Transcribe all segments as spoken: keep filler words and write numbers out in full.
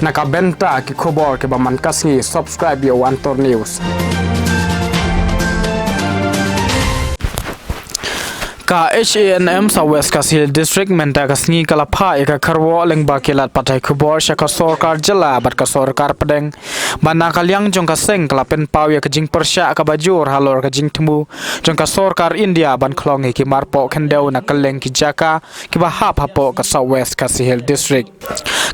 Na ka bynta ki khubor kiba man ka sngi, subscribe ïa u Antor News. Ka H A N M South West Khasi Hills District mynta ka sngi ka la phah ïa ka kyrwoh lyngba ki lad pathai khubor sha ka sorkar jylla bad ka sorkar pdeng, ba na ka liang jong ka seng ka la pynpaw ïa ka jingpyrshah kaba jur halor ka jingthmu jong ka sorkar India ban khlong ïa ki marpoh khyndew na kylleng ki jaka kiba hap hapoh ka South West Khasi Hills District.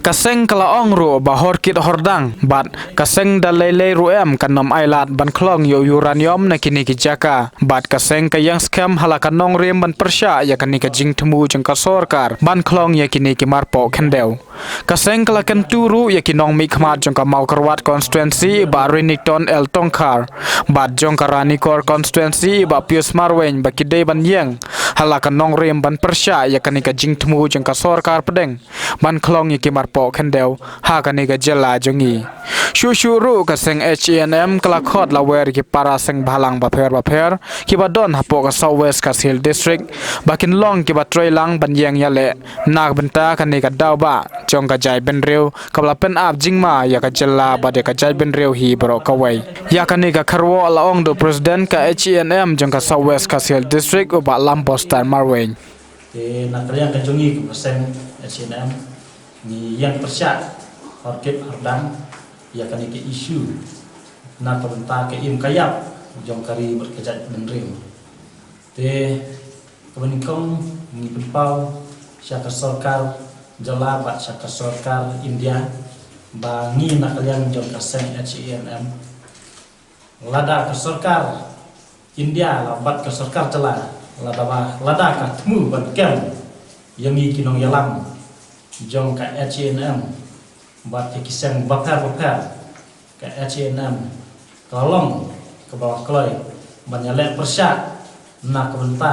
Ka seng ka la ong ruh ba hor kit hor dang bad ka seng da lei lei ruh em kan ym ailad ban khlong ïa u uranium na kine ki jaka, bad ka seng ka ïeng skhem ha la ka nongrim ban pyrshah ïa kane ka jingthmu jong ka sorkar ban khlong ïa kine ki marpoh khyndew. Ka seng ka la kyntu ruh ïa ki nongmihkhmat jong ka Mawkyrwat constituency, Bah Renikton L Tongkhar, bad jong ka Ranikor constituency, Bah Pius Marwein, ba ki dei ban ïeng ha la ka nongrim ban pyrshah ïa kane ka jingthmu jong ka sorkar pdeng ban khlong ïa ki marpoh khyndew ha kane ka jylla jong ngi. Shuh shuh ruh ka seng H A N M ka la khot lawer ïa ki para seng bhalang bapher bapher kiba don hapoh ka South West Khasi Hills District ba kin long kiba trei lang ban ïeng ïaleh na ka bynta kane ka daw ba jong ka jaitbynriew kaba la pynap jingma ïa ka jylla bad ïa ka jaitbynriew hi baroh kawei. Ïa kane ka kyrwoh la ong da u President ka H A N M jong ka South West Khasi Hills District, u Bah Lampostar Marwein. Te na ka liang ka jong ngi kum ka seng H A N M, ngi ïeng pyrshah hor kit hor dang ïa kane ka issue na ka bynta ka im ka ïap jong ka ri bad ka jaitbynriew. Te kaba nyngkong ngi pynpaw sha ka sorkar jylla bad sha ka sorkar India ba ngi na ka liang jong ka seng H A N M, lada ka sorkar India la bad ka sorkar jylla, lada ba, lada ka thmu ban kem ïa ngi ki nongïalam jong ka H A N M bad ïa ki seng bapher bapher, ka H A N M ka long kaba la kloi ban ïaleh pyrshah na ka bynta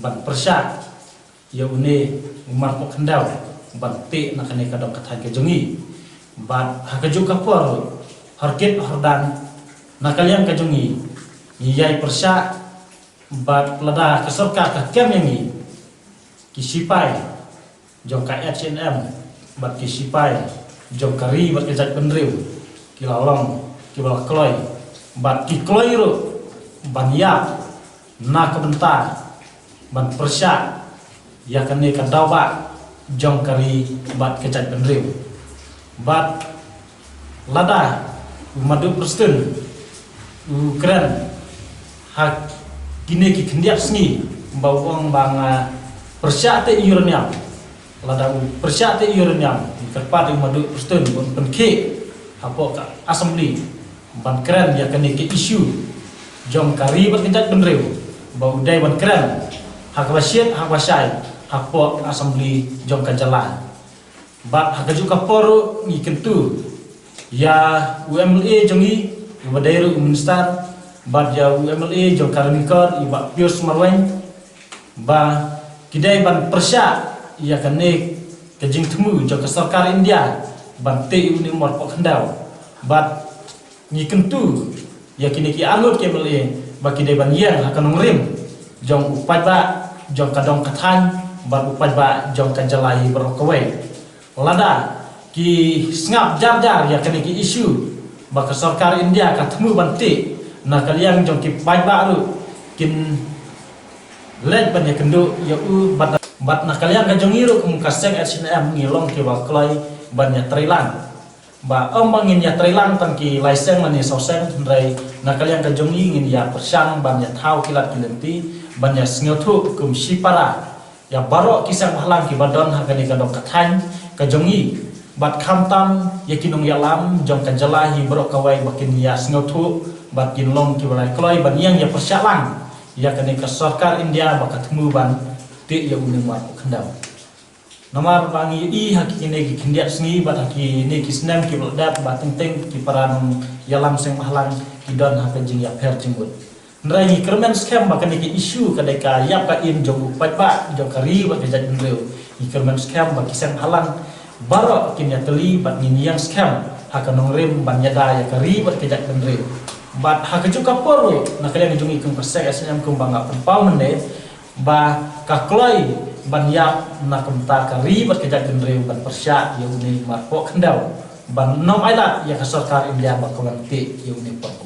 ban pyrshah ïa une u marpoh khyndew ban teh na kane ka dong ka thaiñ ka jong ngi. Bad ha kajuh ka por, hor kit hor dang, na ka liang ka jong ngi, ngi ïai pyrshah, bad lada ka sorkar ka kem ïa ngi, ki sipai jong ka H A N M bad ki sipai jong ka ri bad ka jaitbynriew ki la long kiba la kloi bad ki kloi ruh ban ïap na ka bynta ban pyrshah ïa kane ka daw ba jong ka ri bad ka jaitbynriew. Bad lada u Madu Prestone u kren ha kine ki khyndiat sngi ba u ong ba nga pyrshah teh uranium, lada u pyrshah teh uranium, ngi kyrpad ïa u Madu Prestone ban pynkhih hapoh ka assembly ban kren ïa kane ka issue jong ka ri bad ka jaitbynriew, ba u dei ban kren ha kaba shit ha kaba shai hapoh assembly jong ka jylla. Bad ha kajuh ka por ruh ngi kyntu ïa u M L A jong ngi, uba dei ruh u minister, bad ïa u M L A jong ka Ranikor, i Bah Pius Marwein, ba ki dei ban pyrshah ïa kane ka jingthmu jong ka sorkar India ban teh une u marpoh khyndew. Bad ngi kyntu ïa kine ki arngut ki M L A ba ki dei ban ïeng ha ka nongrim jong u paidbah jong ka dong ka thaiñ bad u paidbah jong ka jylla hi baroh kawei. Lada ki sngap jar jar ïa kane ki issue ba ka sorkar India ka thmu ban teh na ka liang jong ki paidbah ruh, kin leit ban ïakynduh ïa u bad, bad na ka liang ka jong ngi ruh kum ka seng H A N M ngi long kiba kloi ban ïatrei lang. Ba ym ba ngin ïatrei lang tang ki lai seng lane saw seng, hynrei na ka liang ka jong ngi ngin ïa pyrshang ban ïa thaw ki lad ki lynti ban ïa sngewthuh kum shipara ïa baroh ki seng bhalang kiba don ha kane ka dong ka thaiñ ka jong ngi. Bad khamtam ïa ki nongïalam jong ka jylla hi baroh kawei ba kin ïa sngewthuh bad kin long kiba lai kloi ban ïeng ïa pyrshah lang ïa kane ka sorkar India ba ka thmu ban teh ïa une u marpoh khyndew. Namar ba ngi ïohi ha kine ki khyndiat sngi bad ha kine ki snem kiba la dep ba teng teng ki para nongïalam seng bhalang ki don ha ka jingïapher jingmut. Hynrei ngi kyrmen skhem ba kane ka issue ka dei ka ïap ka im jong u paidbah jong ka ri bad ka jaitbynriew. Ngi kyrmen skhem ba ki seng bhalang baroh kin ïatylli bad ngin ïeng skhem ha ka nongrim ban ïada ïa ka ri bad ka jaitbynriew. Bad ha kajuh ka por ruh na ka liang jong ngi kum ka seng H A N M kumba nga pynpaw mynne, ba ka kloi ban ïap na ka bynta ka ri bad ka jaitbynriew ban pyrshah ïa une u marpoh khyndew. ban nym ailad ïa ka sorkar India ba ka wan peit ïa une u pud.